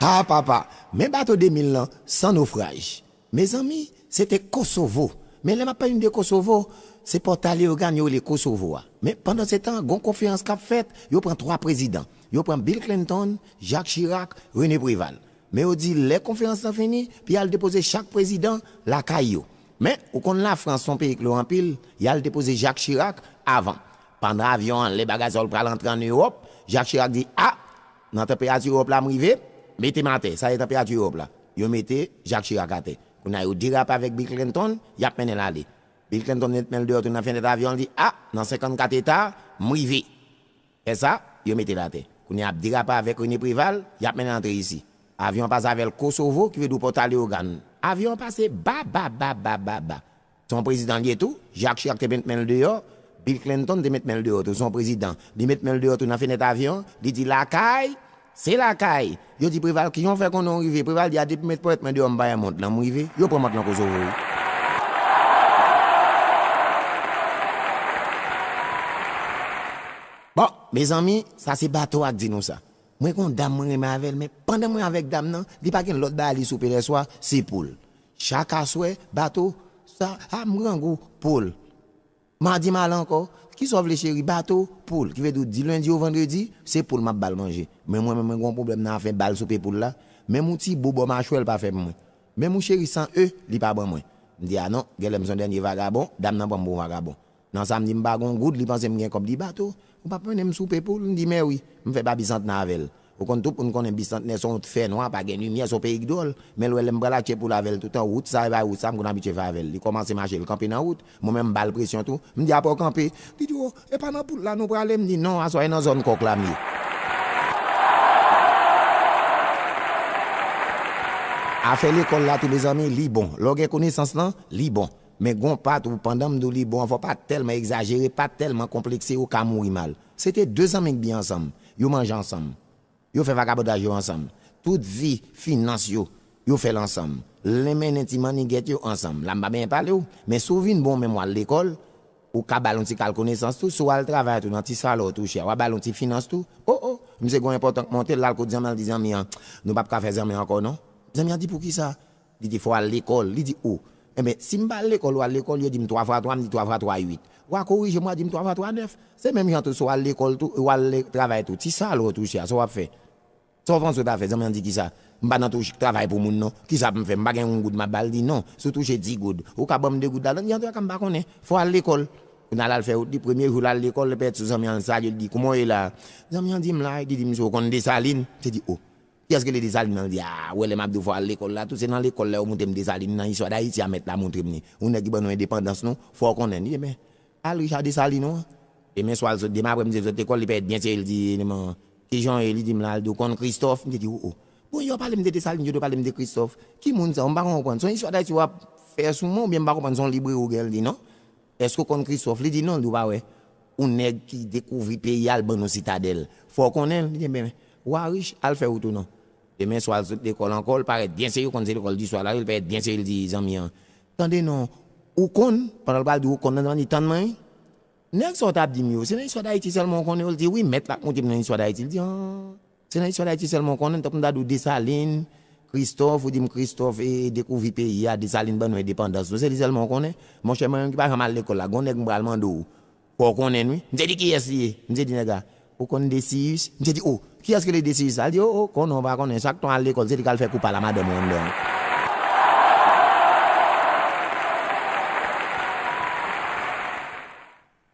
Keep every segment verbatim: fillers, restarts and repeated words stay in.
Ah papa, men bato de mil lan san nofraj. Mezanmi, se te Kosovo. Men lè m ap pale de Kosovo, se Pòta Leyogàn yo rele Kosovo a. Men pandansetan, gon konferans k ap fèt, yo pran twa prezidan. Yo pran Bill Clinton, Jacques Chirac, René Préval. Men yo di lè konferans lan fini, pou y al depoze chak prezidan lakay yo. Men, ou konn Lafrans se yon peyi klo anpil, y al depoze Jacques Chirac avan. Pandan avyon an anlè, bagay sa yo pral antre ann Ewòp, Jacques Chirac di, a, nan tanperati Ewòp la m rive, mete m atè, sa se tanperati Ewòp la. Yo mete Jacques Chirac atè. Kounye a yo derape avèk Bill Clinton, y ap mennen l ale. Bill Clinton met men l deyò tou nan fenèt avyon, li di, a, nan senkannkat eta, m rive. Fè sa, yo mete l atè. Kounye a ap derape avèk René Préval, y ap mennen l antre isi. Avyon an pase avè l Kosovo, ki vle di Pòta Leyogàn. Avyon an pase ba, ba, ba, ba, ba, ba. Se yon prezidan li ye tou, Jacques Chirac te met men l deyò, Bill Clinton te met men l deyò tou, se yon prezidan. Li met men l deyò tou nan fenèt avyon an, li di lakay, se lakay. Yo di Preval, kijan w fè konnen w rive? Preval di, a, depi w met ponyèt mwen deyò, m pa wè mont lan, m rive. Yo pran mont lan Kosovo, wi. Bon, mezanmi, sa se bato a k di nou sa. Mwen gon dam mwen renmen avè l, men pandan mwen avèk dam nan, li pa gen lòt bagay li soupe lèswa, se poul. Chak aswè, bato, sa, a, m grangou, poul. Madi m ale ankò, kisa w vle cheri, bato, poul. Ki vle di w di lendi o vandredi, se poul m ap ba l manje. Men mwen menm mwen gon pwoblèm nan afè ba l soupe poul la. Menm yon ti bo bò machwè l pa fè pou mwen. Menm yon cheri san e, li pa ban mwen. M di a non, genlè m se yon dènye vagabon, dam nan pran m pou yon vagabon. Nan samdi m pa gon goud, li panse m gen kòb, li bato. Ou p ap mennen m soupe poul? M di mè wi, m fè pa bisantnè avè l. Ou konn tout moun konnen bisantnè se yon fènwa, pa gen limyè, se yon peyi k dwòl. Men l wè lè m pral atche poul avè l toutan, wout sa e pa wout sa m konn abitye fè avè l. Li kòmanse mache, l kanpe nan wout. Mwen menm m ba l presyon tou. M di apre w kanpe. Li di o, e pa nan poul la nou prale? M di non, aswè a e nan zòn kòk la m ye. Afè lekòl la tou mezanmi, li bon. Lè w gen konesans lan, li bon. Men gon pa tou, pandan m di w li bon an, fò w pa tèlman egzajere, pa tèlman konplekse, ou ka mouri mal. Se te de zanmi k byen ansanm. Yo manje ansanm. Yo fè vagabondaj yo ansanm. Tout vi finans yo, yo fè l ansanm. L mennen ti mannigèt yo ansanm. La m pa benyen pale w, men si w vin bon menm w al lekòl, ou ka ba l yon ti kal konesans tou, si w al travay tou nan ti salon w touche a, w a ba l yon ti finans tou. O, o, misye gon enpòtan k monte, l al kot zanmi an, l di zanmi an, nou p ap ka fè zanmi ankò non. Zanmi an di poukisa? Li di fò w al lekòl. Li di o. Enben, si m pa al lekòl, ou al lekòl, yo di m twa fwa twa, m di twa fwa twa uit. W a korije m, w a di m twa fwa twa nèf. Se menm jan tou, si w al lekòl tou, ou al le- travay tou. Ti salon w touche a, sa w ap fè? Sa w panse w ta fè? Zanmi an di kisa? M pa nan touche travay pou moun non. Kisa pou m fè? M pa gen yon goud m ap ba l? Li di non. Si w touche di goud, ou ka ban m de goud ladan? Li di antouka m pa konnen. Fò w al lekòl. Kounye a l al fè wout li, premye jou l al lekòl, li pèt sou zanmi an, l salye, li di kòman w ye la? Zanmi an di m la, li di misye ou konn Desalin? Misye di o. Kiyès ki rele Desalin nan? Li di a, ou wè lè m ap di w fò w al lekòl la tou, se nan lekòl la yo montre m Desalin nan, istwa Dayiti a mèt la montre m li. Yon nèg ki ban nou endepandans nou, fò w konnen li. Ebyen, al riche a Desalin ou an. Demen swa l sot, demen aprè midi l sot lekòl, li parèt byen serye, li di, demen, kijan w ye? Li di m la, li di ou konn Kristòf? M te di o, o. Bon, yo pale m de Desalin, yo te pale m de Kristòf. Ki moun sa? M pa konprann. Se yon istwa Dayiti w ap fè sou mwen oubyen m pa konprann, se yon libreri w gen? Li di non. Èske w konn Kristòf? Li di non, li di ou pa wè. Yon nèg ki dekouvri peyi a, l ban nou Sitadèl. Fò w konnen l. Li di enben, w a rich, al fè wout ou non. Demen swa l sot lekòl ankò, l parèt byen serye, ou konn se lekòl di swa l ale, l parèt byen serye, l di zanmi an, tande non, ou konn, pandan l pral di ou konn nan, zanmi an di tann mwen wi. Nèg sa w t ap di m yo, se nan istwa Dayiti sèlman w konnen yo? L di wi, mèt la k montre m nan istwa Dayiti. L di an, se nan istwa Dayiti sèlman w konnen, tankou m ta di w Desalin, Kristòf, ou di m Kristòf e dekouvri peyi a, Desalin ban nou endepandans nou, se li sèlman w konnen? Monchè, mwen menm ki pa janm al lekòl la, gon nèg m pral mande w, fò w konnen l wi. M te di kiyès li ye? M te di nèg la, ou konn Desiyis? M te di o, kiyès ki rele Desiyis sa? L di o, o, konnen w pa konnen, chak tan w al lekòl, se li k al fè kou pal a madanm ou anndan an.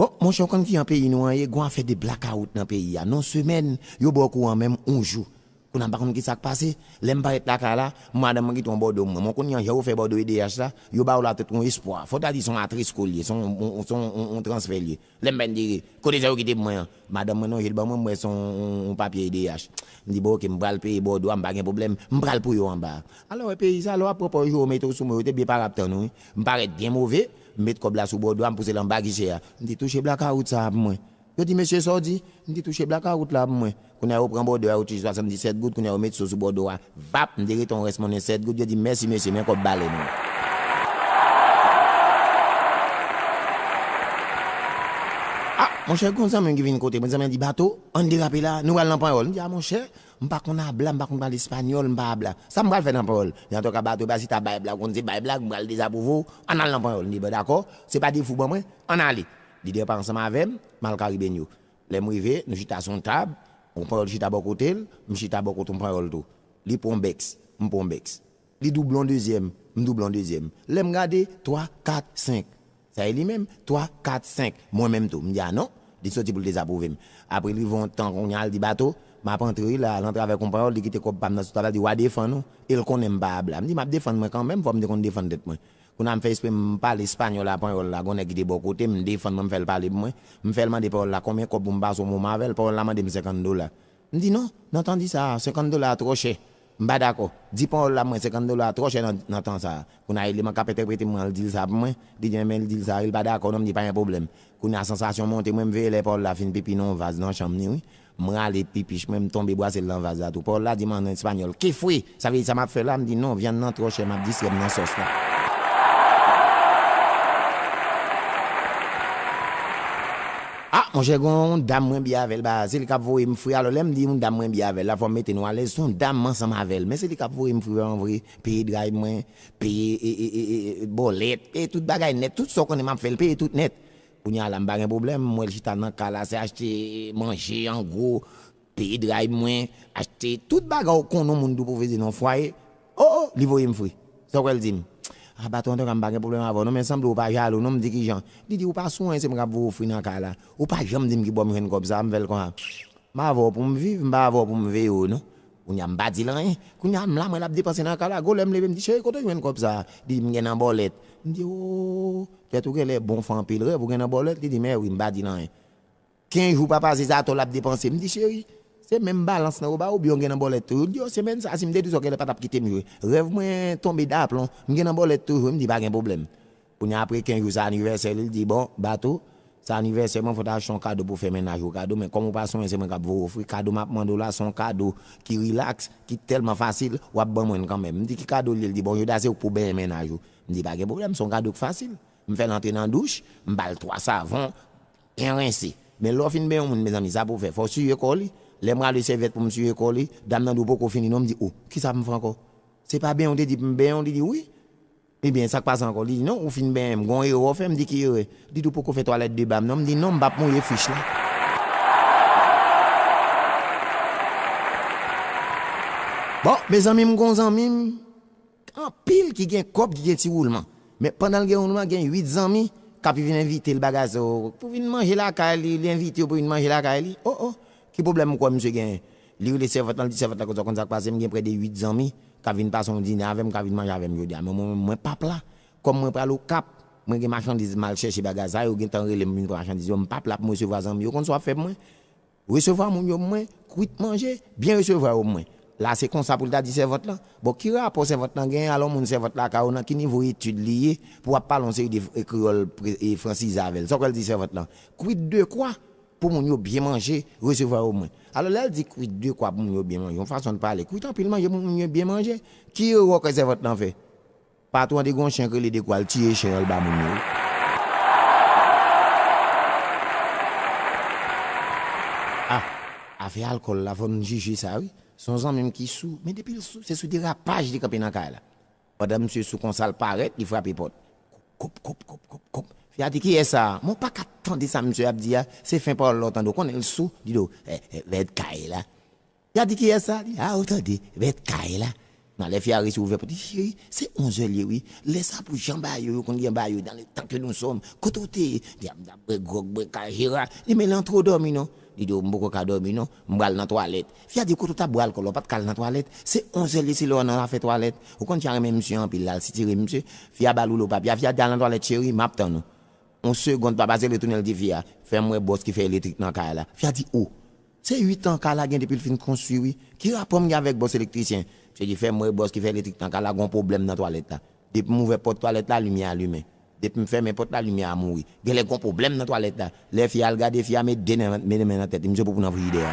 Bon, monchè, ou konn kijan peyi nou an ye, gon afè de blakawout nan peyi a. Nan semèn, yo ba w kouran menm yon jou. Kounye a m pa konn kisa k pase, lè m parèt lakay la, madanm mwen kite yon bòdwo mwen. Mwen kounye a, jan yo fè bòdwo E D H la, yo ba w la tèt yon espwa. Fò w ta di se yon atresko l ye, se yon, yon, se yon, yon, yon transfè l ye. Lè m vin dire, kote sa yo kite pou mwen an? Madanm mwen lonje l ban mwen, m wè se yon, yon, yon papye E D H. M di bon oke, m pral peye bòdwo a, m pa gen pwoblèm, m pral pou yo anba a. Alò, wè peyi sa, lè w ap pran pòz yo, yo mete w sou mwen, yo te byen pare ap tann ou wi. M parèt byen move, m met kòb la sou bòdwo a, m pouse l anba gichè a. M di touche blakawout sa a pou mwen. Yo di mesye sa w di? M di touche blakawout la pou mwen. Kounye a yo pran bòdwo a, yo touche swasanndisèt goud, kounye a yo met so sou bòdwo a. Vap, m te rete yon rès monnen sèt goud, yo di m mèsi mesye, men kòb balèn ou an. A, monchè, gon zanmi m ki vin kote mwen, zanmi an di bato, ann derape la, nou pral nan panyòl. M di a monchè, M pa konn abla, m pa konn pale espanyòl, m pa abla. Sa m pral fè nan panyòl? Li antouka bato, ba si ta bay blag, konn se bay blag, m pral dezapwouve w, ann al nan panyòl. M di, bon, dakò, se pa defo ban mwen, ann ale. Li depa ansanm avè m, m al Karibenyo. Lè m rive, nou chita sou yon tab, yon panyòl chita bò kote l, m chita bò kote yon panyòl tou. Li pran yon bèks, m pran yon bèks. Li double yon dezyèm, m double yon dezyèm. Lè m gade, twa, kat, senk. Sa e li menm, twa, kat, senk. Mwen menm tou. M di, a non. Li soti pou l dezapwouve m. Apre li rive yon tan kounye a, l di, bato, m ap antre wi la, l antre avèk yon panyòl, li kite kòb pa m nan sou tab la, di, w a defann ou. E l konnen m pa abla. M di, m ap defann mwen kanmenm, fò m te konn defann tèt mwen. Kounye a m fè espre m pale espanyòl a panyòl la, gen yon nèg ki te bò kote m, m defann mwen, m fè l pale pou mwen. M fè l mande panyòl la konbyen kòb pou m pase yon moman avè l, panyòl la mande m senkant dola. M di, non, nan tan di sa, senkant dola a twò chè. M pa dakò. Di panyòl la mwen, senkant dola a twò chè nan, nan tan sa a. Kounye a eleman k ap entèprete mwen an, l di l sa pou mwen. Li di, men l di l sa, wi, l pa dakò non, m di, pa gen pwoblèm. Kounye a sansasyon monte mwen, m veye lè panyòl la fin pipi nan yon vaz nan chanm ni, wi. M rale pipich mwen, m tonbe bwase l nan vaz la tou. Panyòl la di m an espanyòl, qué fue? Sa vle di sa m ap fè la? M di, non, vyann nan twò chè, m ap distrè m nan sòs la. Ah, monchè, gen yon dam mwen byen avè l, ba, se li k ap voye m fri. Alò, lè m di yon dam mwen byen avè l la, fò m mete nou alèz, se yon dam m ansanm avè l. Men se li k ap voye m fri, an vre, peye dray mwen, peye, e, e, e, e, bòlèt, peye tout bagay nèt, tout sa w konnen m ap fè l, peye tout nèt. Kounye a la, m pa gen pwoblèm, m wè l chita nan kay la, se achte manje, an gwo, peye dray mwen, achte tout bagay w konnen yon moun dwe posede nan fwaye. O, o, li voye m fri. Sa w kwè l di m? A, bato, antouka, m pa gen pwoblèm avè w non, men sanble w pa jalou non, m di kijan? Li di, ou pa sou anyen, se mwen k ap voye w fri nan kay la. Ou pa janm di m ki bò m jwenn kòb sa a, m fè l konsa. M avè w pou m viv, m pa avè w pou m veye w non. Kounye a m pa di l anyen. Kounye a m la, m wè l ap depanse nan kay la. Gwo lè m leve, m di, cheri, kote w jwenn kòb sa a? Li di, m gen nan bòlèt. M di, o, tèt ou genlè bon, fè anpil rèv, ou gen nan bòlèt? Li di, mè wi, m pa di l anyen. Kenz jou pa pase, se atò l ap depanse. M di, cheri, se menm balans lan yo ba w oubyen w gen nan bòlèt toujou? L di, o, semèn sa a, si m te di w sa, w genlè pa t ap kite m jwe. Rèv mwen tonbe daplon, m gen nan bòlèt toujou, m di, pa gen pwoblèm. Kounye a, apre kenz jou, se anivèsè li, l di, bon, bato, se anivèsè mwen, fò w ta achte yon kado pou w fè mennaj ou kado, men kòm ou pa sou anyen, se mwen k ap voye w fri, kado m ap mande w la, se yon kado ki rilaks, ki tèlman fasil, w ap ban mwen l kanmenm. M di, ki kado l ye? L di, bon, jodi a se ou k pou benyen mennaj ou. M di, pa gen pwoblèm, se yon kado k fasil. M fè l antre nan douch, m ba l twa savon, byen rense. Men lè w fin benyen yon moun, mezanmi, sa pou w fè, fò w siye kò li. Lè m rale sèvyèt pou m siye kò li, dam nan di, ou poko fini non. M di, o, kisa m fè ankò? Se pa benyen w te di pou m benyen w? Li di, wi. Ebyen, sa k pase ankò? Li di, non, ou fin benyen m, gen yon erè w fè. M di, ki erè? Li di, ou poko fè twalèt de ba m non. M di, non, m p ap mouye fich la. Bon, mezanmi, m gen yon zanmi m, anpil ki gen kòb, ki gen ti woulman. Men pandan l gen woulman, gen uit zanmi k ap vin envite l bagay sa yo. Pou vin manje lakay li, li envite yo pou vin manje lakay li. O, o, ki pwoblèm ou kwè misye genyen? Li rele sèvant lan, li di sèvant lan, kote w konn sa k pase, m gen prè de uit zanmi k ap vin pase yon dine avè m, k ap vin manje avè m jodi a. Men mwen menm, mwen p ap la. Kòm mwen pral Okap, mwen gen machandiz m al chèche bagay sa yo, gentan rele m vin pran machandiz yo, m p ap la pou m resevwa zanmi yo. Konn sa w ap fè pou mwen? Resevwa moun yo pou mwen, kwit manje, byen resevwa yo pou mwen. La, se konsa pou l ta di sèvant lan. Bon, ki rapò sèvant lan genyen a lè yon moun sèvant lakay ou, nan ki nivo etid li ye, pou w ap pale yon seri de, e, kreyòl pre-, e, fransize avè l? Sa w kwè l di sèvant lan? Kwit dekwa pou moun yo byen manje, resevwa yo pou mwen. Alò, lè l di kwit dekwa pou moun yo byen manje, yon fason l pale, kwit anpil manje pou moun yo byen manje, ki erè w kwè sèvant lan fè? Patwon an te gen yon chen k rele Dekwa, l tiye chen an, l ba moun yo. Ah, afè alkòl la, fò n jije sa, wi. Se yon zanmi m ki sou, men depi l sou, se sou derapaj li kanpe nan kay la. Pandan misye sou konsa, l parèt, li frape pòt. Koup, koup, koup, koup, koup, koup. Fi a di, kiyès sa a? Men w pa ka tande sa misye ap di a, se fen pawòl la w tande, w konnen l sou, li di w, eh, eh, vèt kay la. Fi a di, kiyès sa? Li, a, ou tande, vèt kay la. Nan lè fi a resi ouvè pòt, li di, cheri, se onzè l ye, wi. Lè sa pou jan ba yo, yo konn gen ba yo dans le temps que nous sommes. Kote w te ye? Li ap, ap bwè gwòg, bwè kajera. Li, men l antwo dòmi, non. Li di, o, m poko ka dòmi, non. M pral nan twalèt. Fi a di, kote w t ap bwè alkòl la, w pa t ka al nan twalèt? Se onzè l ye, se lè w nan afè twalèt. Ou konn fi a renmen misye anpil, l al sitire misye. Fi a ba l woulo papye a, fi a di, al nan twalèt, cheri, m ap tann ou. Yon segonn pa pase, retounen, l di fi a, fè m wè bòs ki fè elektrik nan kay la. Fi a di, o, se uit an kay la gen depi l fin konstwi, wi. Ki rapò m gen avèk bòs elektrisyen? Misye di, fè m wè bòs ki fè elektrik nan kay la, gon pwoblèm nan twalèt la. Depi m ouvè pòt twalèt la, limyè a limen. Depi m fèmen pòt la, limyè a mouri. Genlè gon pwoblèm nan twalèt la. Lè fi a al gade, fi a met de men, met de men nan tèt li, misye poupou nan frijidè a.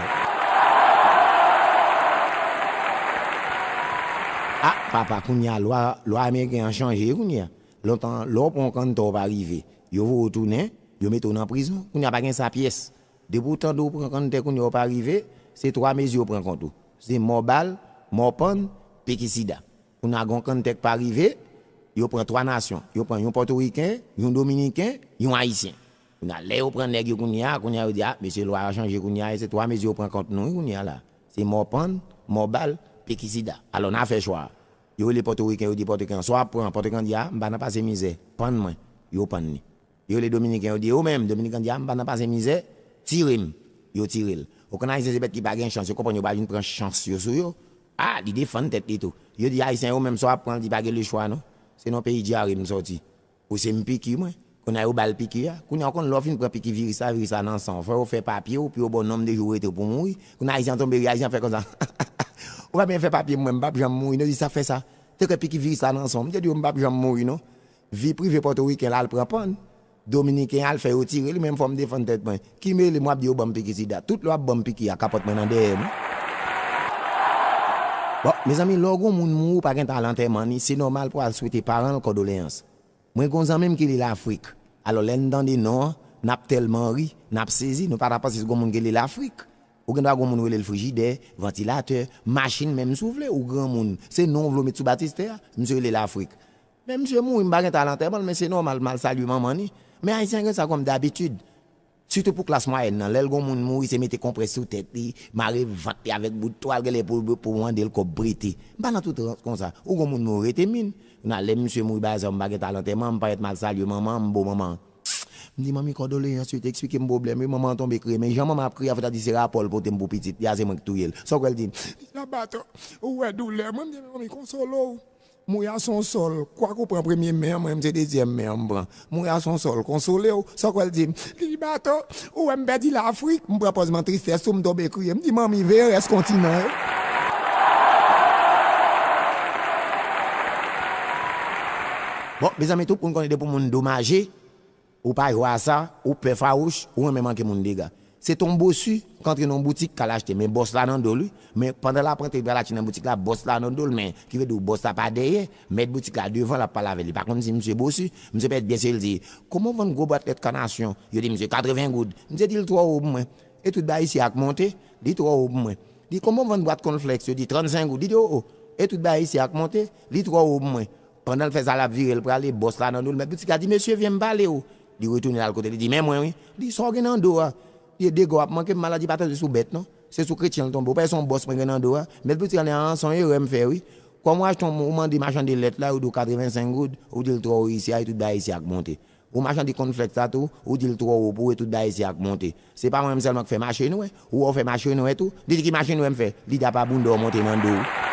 Ah, papa, kounye a, lwa, lwa ameriken an chanje, kounye a. Lontan, lè w pran kanntè w pa rive, yo voye w tounen, yo mete w nan prizon. Kounye a pa gen sa pyès. Depi w tande w pran kanntè, kounye a w pa rive, se twa mezi yo pran kont ou. Se mò bal, mò pann, piki sida. Kounye a gon kanntè k pa rive, yo pran twa nasyon. Yo pran yon pòtoriken, yon dominiken, yon ayisyen. Kounye a lè yo pran nèg yo kounye a, kounye a yo di, a, mesye, lwa a chanje kounye a, e se twa mezi yo pran kont nou wi kounye a la. Se mò pann, mò bal, piki sida. Alò n a fè chwa a. Yo rele pòtoriken, yo di pòtoriken an, sa w ap pran, pòtoriken an di, a, m pa nan pase mizè, pann mwen. Yo pann li. Yo rele dominiken, yo di, ou menm, dominiken an di, a, m pa nan pase mizè, tire m. Yo tire l. Ou konn ayisyen se bèt ki pa gen chans, yo konprann yo pa vin pran chans yo sou yo. A, li defann tèt li tou. Yo di ayisyen yo menm sa w ap pran, li pa gen lechwa non. Se nan peyi dyare m sòti. Ou se m piki mwen. Kounye a yo ba l piki a. Kounye a ou konn lè w fin pran piki viris la, viris la nan san w. Fò yo fè papye w, pou yo ba w nonb de jou w rete pou w mouri. Kounye a ayisyen an tonbe ri, ayisyen an fè konsa. Ou pa byen fè papye m, mwen, m p ap janm mouri non, di sa k fè sa. Te kwè piki viris la nan san w. M te di w m p ap janm mouri non. Vi prive pòtoriken la al pran pann. Dominiken al fè yo tire li, men fò m defann tèt mwen. Ki mele m w ap di yo ban m piki sida. Tout lè w ap ban m piki a, kapòt mwen nan dèyè m wi. Bon, mezanmi, lè w gon moun mouri, ou pa gen tan al antèman ni, se nòmal pou w al swete paran l kòdoleyans. Mwen gon zanmi m ki li Lafrik. Alò, lè n tande non an, n ap tèlman ri, n ap sezi, nou pa ta panse se gon moun ki li Lafrik. Ou gen dwa gon moun rele l frijidè, vantilatè, machin menm si w vle, ou granmoun. Se non w vle w met sou batistè a, misye rele Lafrik. Men misye mouri, m pa gen tan al antèman l, men se nòmal, m al salye manman ni. Men ayisyen gen sa kòm dabitid. Sitou pou klas mwayèn nan, lè l gon moun mouri, se mete konprès sou tèt li, mare vant li avèk bout twal, genlè pou, pou mande l kòb prete. M pa nan tout rans konsa. Ou gon moun mouri, rete min. Kounye a lè misye mouri, bagay sa yo, m pa gen tan al antèman, m parèt m al salye manman an, m bo manman an. M di, manmi, kòdoleyans wi, te eksplike m pwoblèm wi, manman an tonbe kriye, men jan manman ap kriye a, fò ta di se rapò l pote m pou pitit li a, se mwen k touye l. Sa w kwè l di m? Li di, Labaton, ou wè doulè mwen? M di, men manmi, konsole w. Mouri a se yon sòl. Kwak ou pran premye men an, mwen menm se dezyèm men an m pran. Mouri a se yon sòl. Konsole w. Sa w kwè l di m? Li di, Baton, ou wè m pèdi Lafrik, m pran pòz m an tristès tou, m tonbe kriye. M di, manmi, veye rès kontinan yo. Bon, mezanmi, tout moun konnen depi yon moun domaje, ou pa jwe a sa, ou pè fawouch, ou renmen manke moun dega. Se t on bosi k antre nan yon boutik k al achte, men bòs la nan do l wi. Men pandan l ap rantre, li pral achte nan boutik la, bòs la nan do l, men ki vle di w bòs la pa dèyè, mèt boutik la devan, l ap pale avè l. Li pa konn si misye bosi, misye pèt byen serye, l di, kòman w vann gwo bwat lèt kanasyon? Yo di misye katreven goud. Misye di l twò wo pou mwen. E tout bagay isi a k monte, li twò wo pou mwen. Li, kòman w vann bwat kònflèks? Yo di trannsenk goud. Li di, o, o, e tout bagay isi a k monte, li twò wo pou mwen. Pandan l fè sa, l ap vire, l prale, bòs la nan do l. Mèt boutik la di, mesye, vyen m pale w. Li retounen l al kote l, li di, men mwen wi. Li, sa w gen nan do a? Li, dega w ap manke m, maladi pa tonbe sou bèt non. Se sou kretyen l tonbe. Ou pa wè se yon bòs mwen gen nan do a? Mèt boutik la di, an, se yon erè m fè wi. Kòm w achte yon, ou mande machann de lèt la, yo di w katrevensenk goud, ou di l twò wo isi a, e tout bagay isi a k monte. Ou machann de kònflèks la tou, ou di l twò wo pou w, e tout bagay isi a k monte. Se pa mwen menm sèlman k fè mache nwè. Ou wè w fè mache nwè tou. Li di, ki mache nwè m fè? Li di, apa bounda w monte nan do w.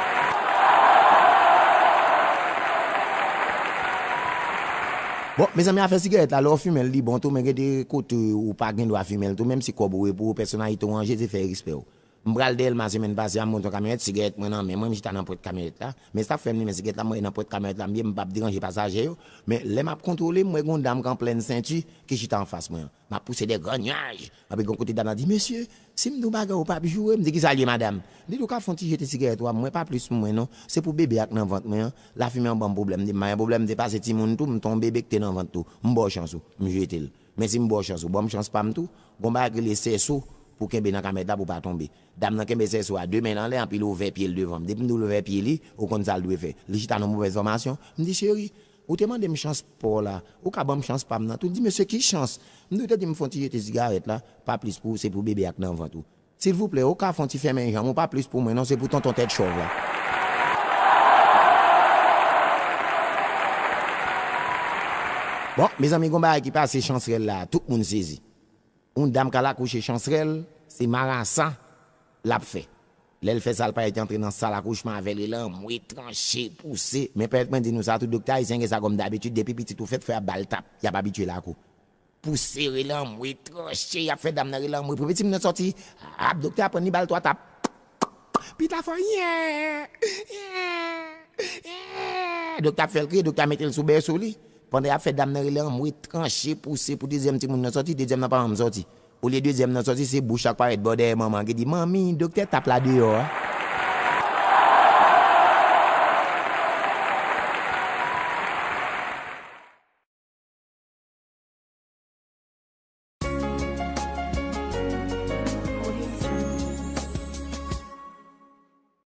Bon, mezanmi, afè sigarèt la, lè w fimen l, li bon tou, men gen de kote ou pa gen dwa fimen l tou, menm si kòb ou e pou ou, pèsonalite w an je, se fè respè w. M pral Dèlma semèn pase a, m monte yon kamyonèt, sigarèt mwen nan men mwen, m chita nan pwent kamyonèt la. Men sa k fè m limen sigarèt la, m wè nan pwent kamyonèt la, m byen, m p ap deranje pasaje yo. Men lè m ap kontwole, m wè gon dam k an plèn senti ki chita anfas mwen an. M ap pouse de gran nyaj. Anpi gon kote dam nan di, mesye, si m di w bagay ou p ap joure, m di, kisa l ye, madanm? Li di, ou ka fè yon ti jete sigarèt ou a, mwen pa plis pou mwen non. Se pou bebe a k nan vant mwen an. Lafimen an ban m pwoblèm. M di, m pa gen pwoblèm, m te pase timoun tou, m te yon bebe k te nan vant tou. M ba w chans ou, m jete l. Men si m ba w chans ou, ban m chans pa m tou, gon bagay k rele sèso pou kenbe nan kamyonèt la pou w pa tonbe. Dam nan kenbe sèso a, de men l anlè, anpi l ouvè pye l devan m. Depi m di w l ouvè pye li, ou konn sa l dwe fè. Li chita nan movèz fòmasyon. M di, cheri, ou te mande m chans pa w la, ou ka ban m chans pa m nan tou? L di, mesye, ki chans? M di, ou te di m fè yon ti jete sigarèt la, pa plis pou ou, se pou bebe a k nan vant ou. Silvouplè, ou ka fè yon ti fèmen janm ou, pa plis pou mwen non, se pou tonton tèt chòv la. Bon, mezanmi, gon bagay ki pase Chansrèl la, tout moun sezi. Yon dam k al akouche Chansrèl, se marasa l ap fè. Lè l fè sa, l parèt antre nan sal akouchman avè l, rele anmwe, tranche, pouse. Men pèmèt mwen di nou sa tou, doktè ayisyen gen sa kòm dabitid, depi pitit ou fèt, fò y ap ba l tap, y ap abitye l ak ou. Pouse, rele anmwe, tranche, y ap fè dam nan rele anmwe. Premye timoun nan sòti, ap, doktè a pran li ba l twa tap. Pita fò, yè, yè, yè. Doktè ap fè l kriye, doktè a mete l sou bèso li. Pandan y ap fè dam nan rele anmwe, tranche, pouse pou dezyèm timoun nan sòti, dezyèm nan pa janm sòti. Olye dezyèm nan sòti, se bouch la k parèt bò dèyè manman an ki di, manmi, doktè tap la deyò a.